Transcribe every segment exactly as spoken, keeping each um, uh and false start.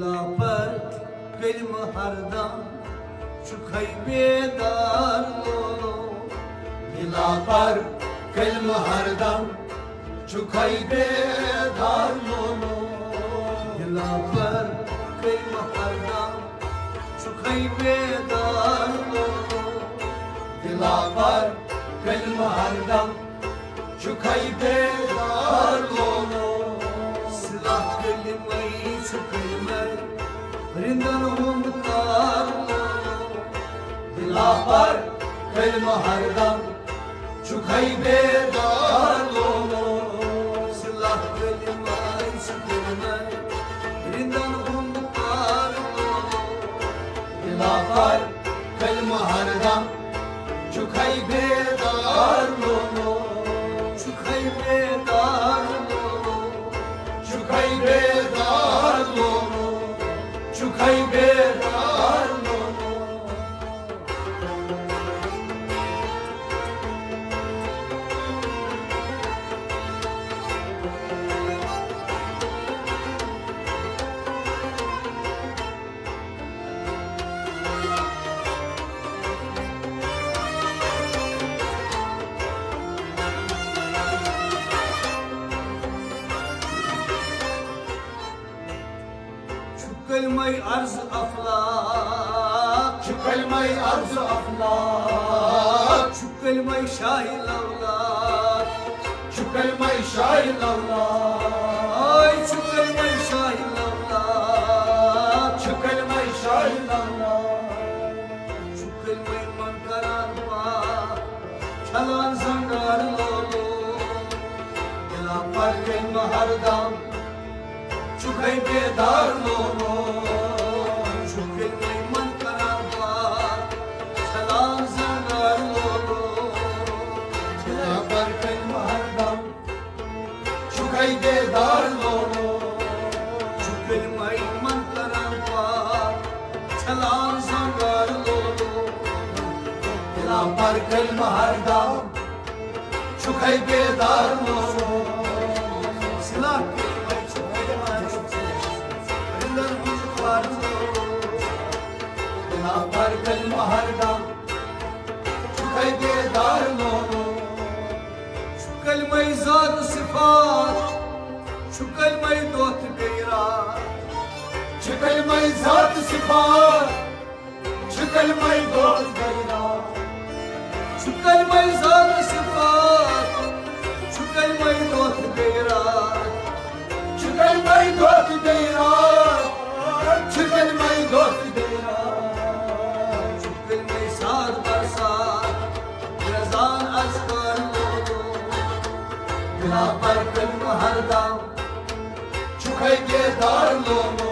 دِلا پر کلمہٕ ہردم چھُکھے بیدار لولو۔ دِلا پر کلمہٕ ہردم چھُکھے بیدار لولو۔ دِلا پر کلمہٕ ہردم چھُکھے بیدار لولو۔ دِلا پر کلمہٕ ہردم چھُکھے بیدار لولو۔ صلح کلمے چھُ کلمے رندن ہُنٛد تار لولو۔ دِلا پر کلمہٕ ہردم چھُکھے بیدار لولو۔ صلح کلمے چھُ کلمے رندن ہُنٛد تار لولو۔ دِلا پر کلمہٕ ہردم چھُکھے بیدار لولو۔ چھُکھے بیدار لولو۔ چھُکھے بیدار لولو۔ چھُکھے بیدار لولو۔ چھُ کلمے عرض افلاک۔ چھُ کلمے عرض افلاک۔ چھُ کلمے شاہی لولاک۔ چھُ کلمے شاہی لولاک۔ آے چھُ کلمے شاہی لولاک۔ چھُ کلمے شاہی لولاک۔ چھُ کلمے من کران پاک۔ چھلان زنگار لولو۔ دِلا پر کلمہٕ ہردم چھُکھے بیدار لولو۔ چھُ کلمے من کران پاک۔ چھلان زنگار لولو۔ دِلا پر کلمہٕ ہردم چھُکھے بیدار لولو۔ چھُ کلمے من کران پاک۔ چھلان زنگار لولو۔ دِلا پر کلمہٕ ہردم چھُکھے بیدار لولو۔ صلح کلمے چھُ کلمے رندن ہُنٛد تار لولو۔ دِلا پر کلمہٕ ہردم چھُکھے بیدار لولو۔ چھُ کلمے ذات صفات۔ چھُ کلمے دۄہ تہٕ بیٚیہِ راتھ۔ چھُ کلمے ذات صفات۔ چھُ کلمے دۄہ تہٕ بیٚیہِ راتھ۔ چھُ کلمے ذات صفات۔ چھُ کلمے دۄہ تہٕ بیٚیہِ راتھ۔ چھُ کلمے دۄہ تہٕ بیٚیہِ راتھ۔ چھُ کلمے دۄہ تہٕ بیٚیہِ راتھ۔ چھُ کلمے ساتھ برساتھ رزان اذکار لولو۔ دِلا پر کلمہٕ ہردم چھُکھے بیدار لولو۔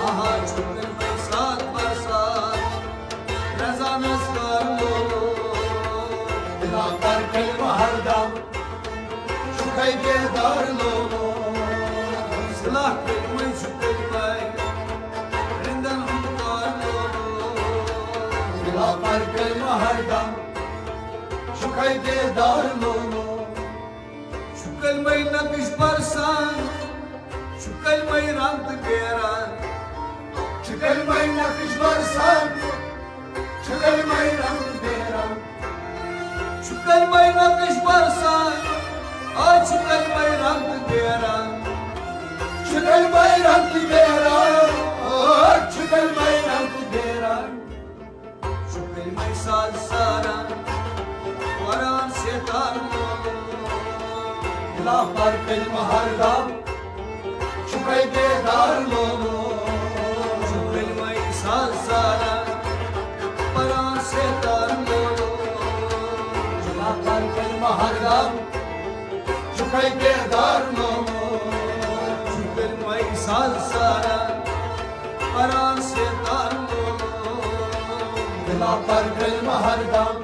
آہا، چھُ کلمے ساتھ برساتھ رزان اذکار لولو۔ دِلا پر کلمہٕ ہردم چھُکھے بیدار لولو۔ صلح کلمے چھُ کلمے رندن ہُنٛد تار لولو۔ دِلا پر کلمہٕ ہردم چھُکھے بیدار لولو۔ چھُ کلمے نقش برسان۔ چھُ کلمے رنگ تہٕ بیران۔ چھُ کلمے نقش برسان۔ چھُ کلمے رنگ تہٕ بیران۔ چھُ کلمے نقش برسان۔ آ چھُ کلمے رنگ تہٕ بیران۔ چھُ کلمے رنگ تہٕ بیران۔ آ چھُ کلمے رنگ تہٕ بیران۔ چھُ کلمے ساز ساران، وران سیتار لولو۔ دِلا پر کلمہٕ ہردم چھُکھے بیدار لولو۔ چھُ کلمے ساز ساران، وران سیتار لولو۔ دِلا پر کلمہٕ ہردم چھُکھے بیدار لولو۔ چھُ کلمے ساز ساران، وران سیتار لولو۔ دِلا پر کلمہٕ ہردم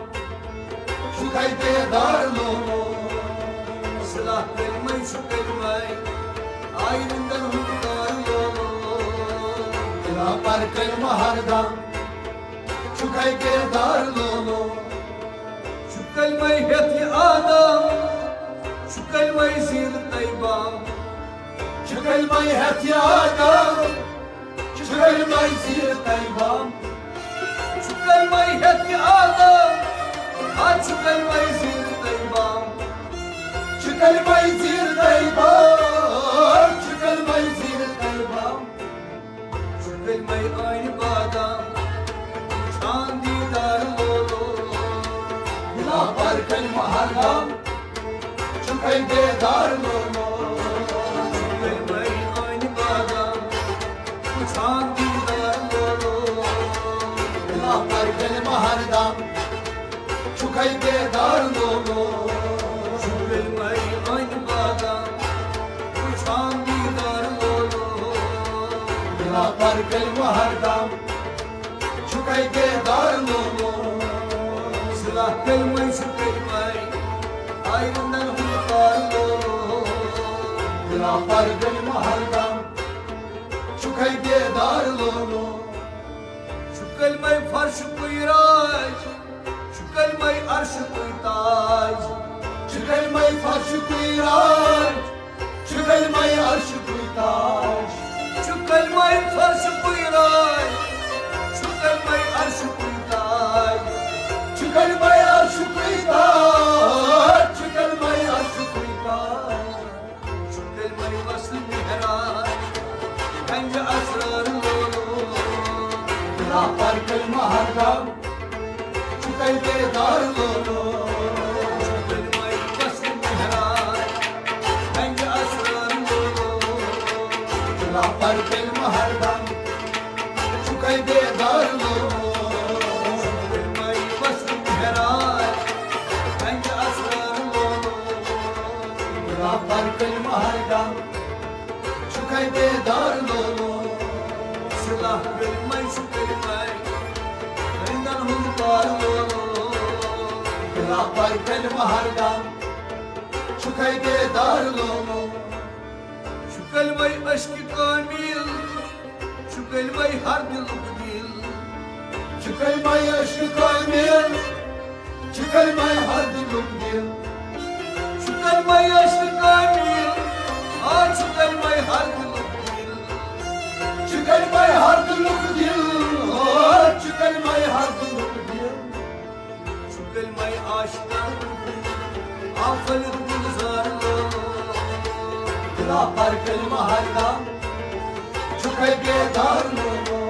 چھُکھے بیدار لولو۔ صلح کلمے چھُ کلمے آے رندن ہُنٛد تار لولو۔ دِلا پر کلمہٕ ہردم چھُکھے بیدار لولو۔ چھُ کلمے ہیٚتھ یہِ آدم، چھُ کلمے زیٖر طیبہ۔ چھُ کلمے ہیٚتھ یہِ آدم، زیر طیبہ، چھُ کلمَے ہیٚتھ یہِ آدم، آ چھُ کلمَے زیر طیبہ، چھُ کلمَے زیر طیبہ، چھُ کلمَے زیر طیبہ، چھُ کلمَے ٲنۍ بادام، وُچھان دیدار لولو، دِلا پر کلمہٕ ہر دم، چھُکھے بیدار لولو۔ چھُکھے مے ٲنۍ بادام، وُچھان دیدار لولو۔ دِلا پر کلمہٕ ہر دم، چھُکھے بیدار لولو۔ چھُکھے مے ٲنۍ بادام، وُچھان دیدار لولو۔ دِلا پر کلمہٕ ہر دم، چھُکھے بیدار لولو۔ صلاح کلمے چھُ کلمے، آیہِ رندن ہُنٛد کار لولو۔ دِلا پر کلمہٕ ہر دم، چھُکھے بیدار لولو۔ چھُ کلمے فرشُکُے راج، چھُ کلمے عرشُکُے تاج۔ چھُ کلمے فرشُکُے راج، چھُ کلمے عرشُکُے تاج۔ چھُ کلمے فرشُکُے راج، چھُ کلمے عرشُکُے تاج۔ چھُ کلمے عرشُکُے تاج، چھُ کلمے عرشُکُے تاج۔ چھُ کلمے وصل معراج، گنج اسرار لولو۔ دِلا پر کلمہٕ ہر دم، چھُکھے بیدار لولو۔ چھُ کلمے وصل معراج، گنج اسرار لولو۔ دِلا پر کلمہٕ ہر دم، چھُکھے بیدار لولو۔ چھُ کلمے وصل معراج، گنج اسرار لولو۔ دِلا پر کلمہٕ ہر دم، چھُکھے بیدار لولو۔ صلاح کلمے چھُ کلمے، رندن ہُنٛد کار لولو۔ دِلا پر کلمہٕ ہر دم، چھُکھے بیدار لولو۔ چھُ کلمے عشق کامل، چھُ کلمے ہر دِلُک دِل۔ چھُ کلمے عشق کامل، چھُ کلمے ہر دِلُک دِل۔ چھُ کلمے عشق کامل، آ چھُ کلمے ہر دِلُک دِل۔ چھُ کلمے ہر دِلُک دِل، آ چھُ کلمے ہر دِلُک دِل۔ چھُ کلمے عاشقن، آ پھٔلِتھ گُلزار لولو۔ دِلا پر کلمہٕ ہر دم، چھُکھے بیدار لولو۔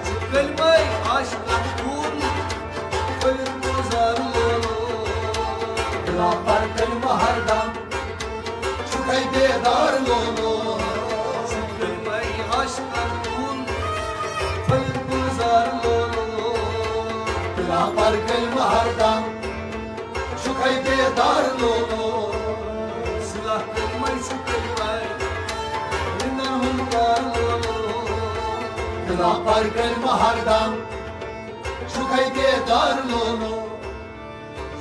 چھُ کلمے عاشقن کُن، پھٔلِتھ گُلزار لولو۔ دِلا پر کلمہٕ ہر دم، چھُکھے بیدار لولو۔ چھُ کلمے عاشقن کُن، پھٔلِتھ گُلزار لولو۔ دِلا پر کلمہٕ ہر دم، چھُکھے بیدار لولو۔ صلاح کلمے چھُ کلمے، رندن ہُنٛد کار لولو۔ دِلا پر کلمہٕ ہر دم، چھُکھے بیدار لولو۔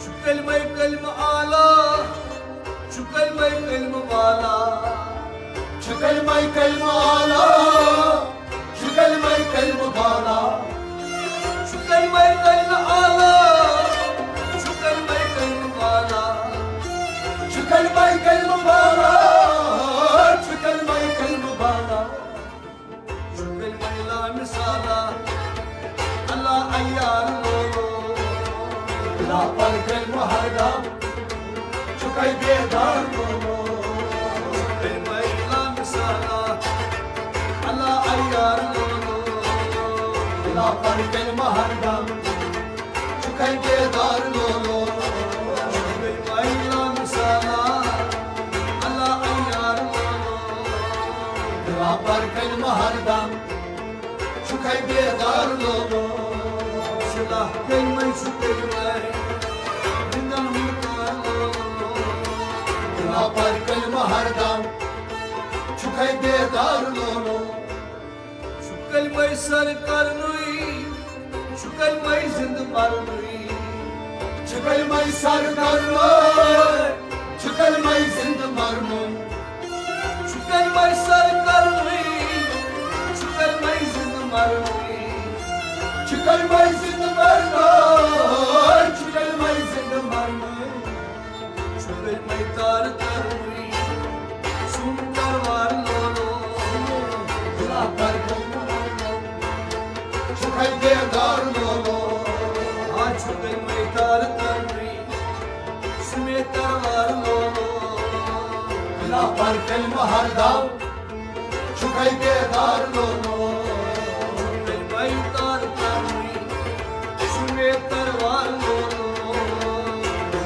چھُ کلمے کلمہٕ آلا، چھُ کلمے کلمہٕ والا۔ چھُ کلمے کلمہٕ آلا، چھُ کلمے کلمہٕ بالا۔ چھُ کلمے کلمہٕ آلا، چھُ کلمے کلمہٕ والا۔ چھُ کلمے کلمہٕ بالا، چھُ کلمے کلمہٕ بالا۔ چھُ کلمے لامثالا، اللہ عیار لولو۔ دِلا پر کلمہٕ ہر دم، چھُکھے بیدار لولو۔ چھُ کلمے لامثالا، اللہ عیار لولو۔ دِلا پر کلمہٕ ہر دم، چھُکھے بیدار لولو۔ چھُ کلمے لامثالا، اللہ عیار لولو۔ دِلا پر کلمہٕ ہر دم، چھُکھے بیدار لولو۔ صلاح کلمے چھُ کلمے، رندن ہُنٛد کار لولو۔ دِلا پر کلمہٕ ہر دم، چھُکھے بیدار لولو۔ چھُ کلمے سر کرنُے، چھُ کلمے زندٕ مرنُے۔ چھُ کلمے سر کرنُے، چھُ کلمے زندٕ مرنُے۔ چھُ کلمے سر کرنُے، چھُ کلمے زندٕ مرنُے۔ چھُ کلمے زندٕ مرنُے، چھُ کلمے زندٕ مرنُے۔ چھُ کلمے تار کرنُے، سُم تروار لولو۔ دِلا پر کلمہٕ ہر دم، چھُکھے بیدار لولو۔ آ چھُکھے مے تار ترنٕے، سُہ مے تروار لولو۔ لاپر کلمہٕ ہردم، چھُکھے بیدار لولو۔ چھُکھے مے تار ترنٕے، سُہ مے تروار لولو۔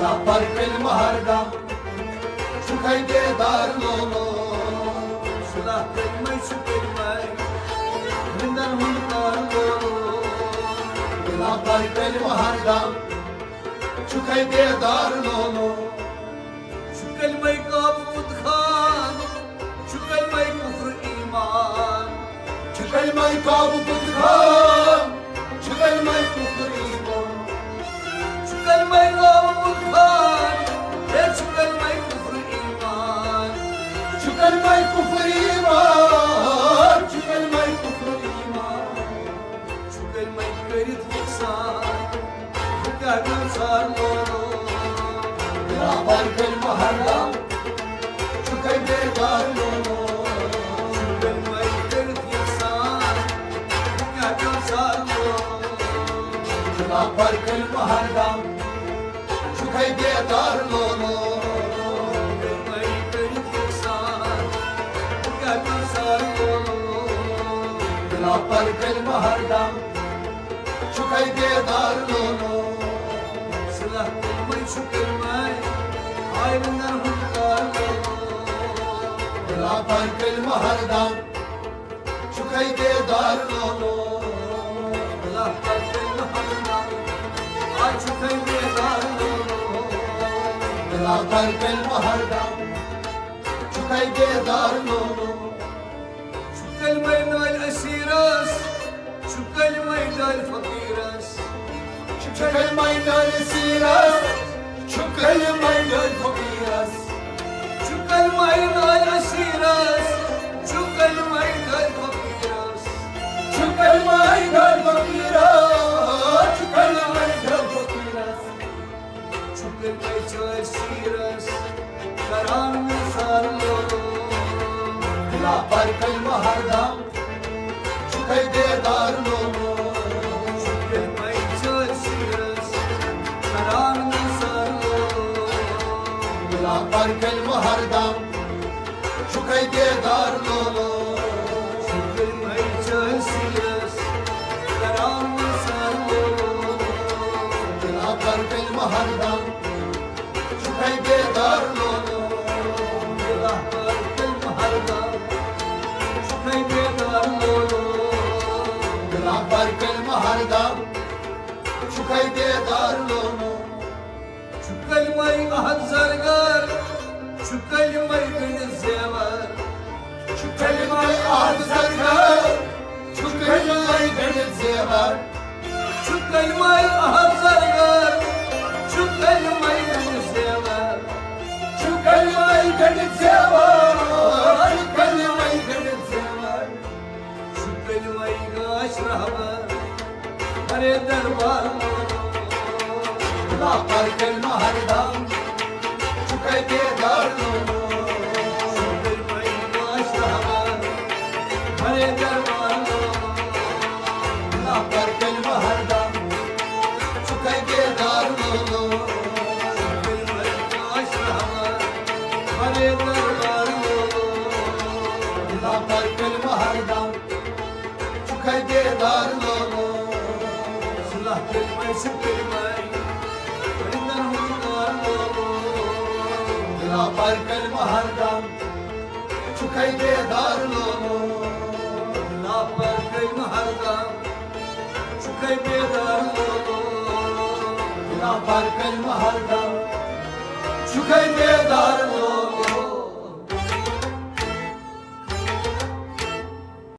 لاپر کلمہٕ ہردم، چھُکھے بیدار لولو۔ صلاح کلمے چھُ کلمے، رندن ہُنٛد کار لولو۔ لاپر کلمہٕ ہردم، چھُکھے بیدار لولو۔ چھُ کلمے کعبہٕ بُت خان، چھُ کلمے کفر ایمان۔ چھُ کلمے کعبہٕ بُت خان، چھُ کلمے کفر ایمان۔ چھُ کلمے کعبہٕ بُت خان، ہے چھُ کلمے کفر ایمان۔ چھُ کلمے کفر ایمان، چھُ کلمے کفر ایمان۔ چھُ کلمے کٔرِتھ یَژھان، بہٕ کیٛاہ گژھان لولو۔ لاپر کلمہٕ ہردم، چھُکھے بیدار لولو۔ چھُ کلمے کٔرِتھ یَژھان، بہٕ کیٛاہ گژھان لولو۔ لاپر کلمہٕ ہردم، چھُکھے بیدار لولو۔ کلمے کٔرِتھ یَژھان، بہٕ کیٛاہ گژھان لولو۔ لاپر کلمہٕ ہردم، چھُکھے بیدار لولو۔ صلاح کلمے چھُ کلمے، آیہِ وَنان ہُنٛد کار لولو۔ لاپر کلمہٕ ہردم، چھُکھے بیدار لولو۔ لاپر کلمہٕ ہردم، آ چھُکھے بیدار لولو۔ لاپر کلمہٕ ہردم، چھُکھے بیدار لولو۔ چھُ کلمے نٲلۍ اسیرس، چھُ کلمے نٲلۍ فقیرس۔ چھُ کلمے نٲلۍ اسیرس، چھُ کلمے نٲلۍ فقیرس۔ چھُ کلمے نٲلۍ اسیرس، چھُ کلمے نٲلۍ فقیرس۔ چھُ کلمے نٲلۍ فقیرس، چھُ کلمے نٲلۍ فقیرس۔ چھُ کلمے چٲلۍ سیرس، کران نثار لولو۔ لاپر کلمہٕ ہردم، چھُکھے بیدار لولو۔ چھُ کلمے چٲلۍ سیرس، کران نثار لولو۔ لاپر کلمہٕ ہردم، چھُکھے بیدار لولو۔ چھُ کلمے چٲلۍ سیرس، کران نثار لولو۔ لاپر کلمہٕ ہردم، چھُکھے بیدار لولو۔ لاپر کلمہٕ ہردم، چھُکھے بیدار لولو۔ لاپر کلمہٕ ہردم، چھُکھے بیدار لولو۔ چھُ کلمے احد زرگر، چھُ کلمے گٔنڈِتھ زیور۔ چھُ کلمے احد زرگر، چھُ کلمے گٔنڈِتھ زیور۔ چھُ کلمے احد زرگر، چھُ کلمے گٔنڈِتھ زیور۔ چھُ کلمے گٔنڈِتھ زیور، چھُ کلمے گٔنڈِتھ زیور۔ چھُ کلمے گاش رہبر، ہرے دربار لولو۔ لاپر کلمہٕ ہردم، چھُکھے بیدار لولو۔ چھُ کلمے گاش رہبر، ہرے دربار لولو۔ لاپر کلمہٕ ہردم، چھُکھے بیدار لولو۔ چھُ کلمے گاش رہبر، ہرے دربار لولو۔ لاپر کلمہٕ ہردم، چھُکھے بیدار لولو۔ صلاح کلمے چھُ کلمے، رندن ہُنٛد کار لولو۔ لاپر کلمہٕ ہردم، چھُکھے بیدار لولو۔ لاپر کلمہٕ ہردم، چھُکھے بیدار لولو۔ لاپر کلمہٕ ہردم، چھُکھے بیدار لولو۔